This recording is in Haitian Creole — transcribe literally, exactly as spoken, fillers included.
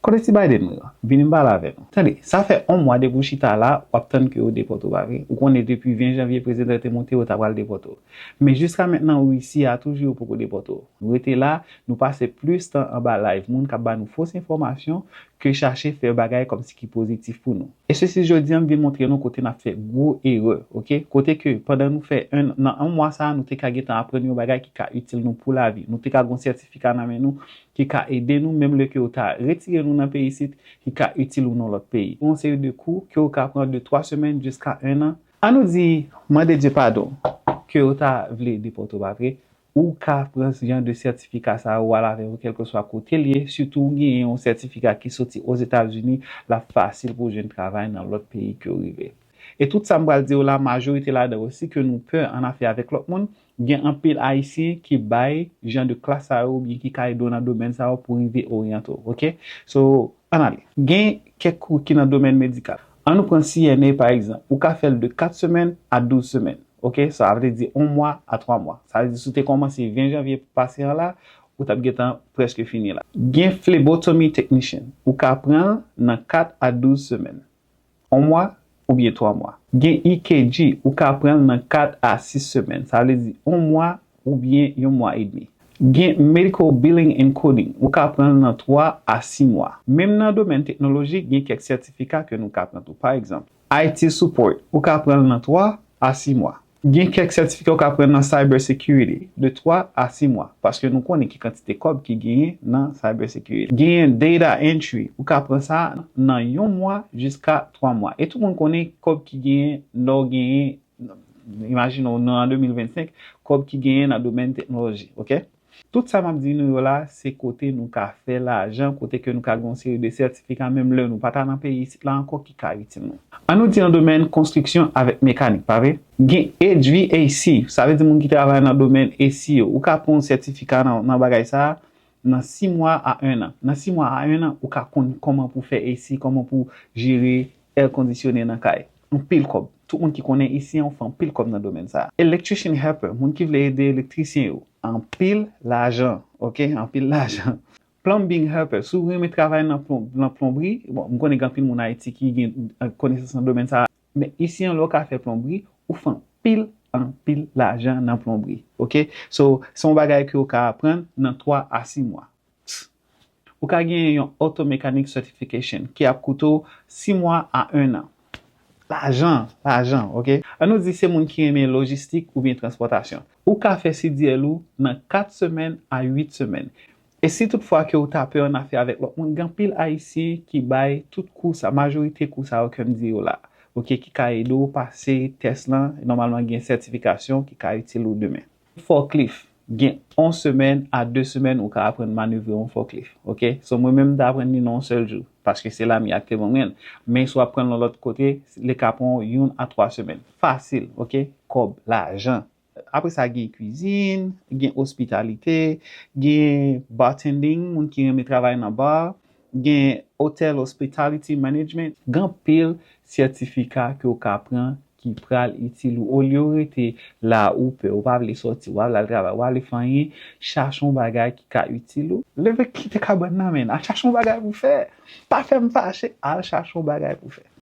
Kote ti Biden nou yo? Vini m pale avè nou. Tande, sa fè yon mwa depi w chita la, w ap tann ke yo depòte w, pa vre? Ou konnen depi ven janvye prezidan te monte, yo ta pral depòte w. Men jiska mentnan, Risi a toujou yo poko depòte w. Nou rete la, nou pase plis tan anba live moun k ap ba nou fos enfòmasyon ke chache fè bagay kòmsi ki pozitif pou nou. E sesi jodi a, m vin montre nou kote n ap fè gwo erè, oke? Kote ke pandan nou fè yon, nan yon mwa sa a, nou te ka gentan aprann yon bagay ki ka itil nou pou lavi. Nou te ka gon sètifika nan men nou ki ka ede nou, menm lè ke yo ta retire nou nan peyi isit, ki ka itil ou nan lòt peyi. Yon seri de kou ke w ka pran de twa semèn jiska en an. An nou di, mande Dye padon, ke yo ta vle depòte w, pa vre? Ou ka pran jan de sètifika sa yo, w al avè yo, kèlkeswa kote l ye, sitou ou genyen yon sètifika ki soti Ozetazini, l ap fasil pou w jwenn travay nan lòt peyi ke w rive. E tout sa m pral di w la, majorite ladan yo, si ke nou pè an afè avèk lòt moun, gen anpil Ayisyen ki bay jan de klas sa yo oubyen ki ka ede w nan domèn sa yo pou rive oryante w, oke? So, ann ale. Gen kèk kou ki nan domèn medikal. An nou pran C N A pa egzanp. Ou ka fè l de kat semèn a douz semèn, oke? Sa vle di yon mwa a twa mwa. Sa vle di si w te kòmanse ven janvye pase an la, ou t ap gentan prèske fini la. Gen phlebotomy technician. Ou ka pran l nan kat a douz semèn. Yon mwa oubyen twa mwa. Gen E K G, ou ka pran l nan kat a sis semèn. Sa vle di yon mwa oubyen yon mwa edmi. Gen medical billing and coding, ou ka pran l nan twa a sis mwa. Menm nan domèn teknoloji, gen kèk sètifika ke nou ka pran tou. Pa egzanp, I T support, ou ka pran l nan twa a sis mwa. Gen kèk sètifika ou ka pran nan cyber security, de twa a sis mwa, paske nou konnen ki kantite kòb ki genyen nan cyber security. Genyen data entry, ou ka pran sa nan yon mwa jiska twa mwa. E tout moun konnen kòb ki genyen, lè w genyen, imajine w nan an de mil vennsenk, kòb ki genyen nan domèn teknoloji, oke? Tout sa m ap di nou yo la, se kote nou ka fè lajan, kote ke nou ka gen yon seri de sètifika, menm lè nou pa ta nan peyi isit la ankò, ki ka itil nou. An nou di nan domèn konstriksyon avèk mekanik, pa vre? Gen H V A C, sa vle di moun ki travay nan domèn A C yo. Ou ka pran yon sètifika nan, nan bagay sa a, nan sis mwa a en an. Nan sis mwa a en an, ou ka konn kòman pou fè A C, kòman pou jere air conditioning nan kay. Anpil kòb. Tout moun ki konnen A C an, ou fè anpil kòb nan domèn sa a. Electrician helper, moun ki vle ede elektrisyen yo. Anpil lajan, oke? Anpil lajan. Plumbing helper, si w renmen travay nan plon-, nan plonbri, bon, m konnen gen anpil moun Ayiti ki gen, eh, konesans nan domèn sa a, men isi an, lè w ka fè plonbri, ou fè anpil, anpil lajan nan plonbri, oke? So, se yon bagay ke w ka aprann nan twa a sis mwa. Ou ka genyen yon auto mechanic certification ki ap koute w sis mwa a en an. Lajan, lajan, oke? An nou di se moun ki renmen lojistik oubyen transpòtasyon. Ou ka fè C D L ou nan kat semèn a uit semèn. E si toutfwa ke w ta pè an afè avèk lòt moun, gen anpil Ayisyen ki bay tout kou sa, majorite kou sa yo ke m di yo la, oke, ki ka ede w pase tès lan. Nòmalman, gen sètifikasyon ki ka itil ou demen. Forklift, gen yon semèn a de semèn ou ka aprann manevre yon forklift, oke? So, mwen menm, m ta aprann li nan yon sèl jou, paske se lame a ki te ban mwen l. Men si w ap pran l yon lòt kote, li ka pran w youn a twa semèn. Fasil, oke? Kòb, lajan. Apre sa, gen kwizin, gen ospitalite, gen bartending, moun ki renmen travay nan bar, gen hotel hospitality management, gen anpil sètifika ke w ka pran ki pral itil ou. Olye w rete la ou pè, ou pa vle sòti, ou pa vle al travay, ou pa vle fè anyen, chache yon bagay ki ka itil ou. Leve kite kabann nan, men, al chache yon bagay pou fè. Pa fè m fache, al chache yon bagay pou fè.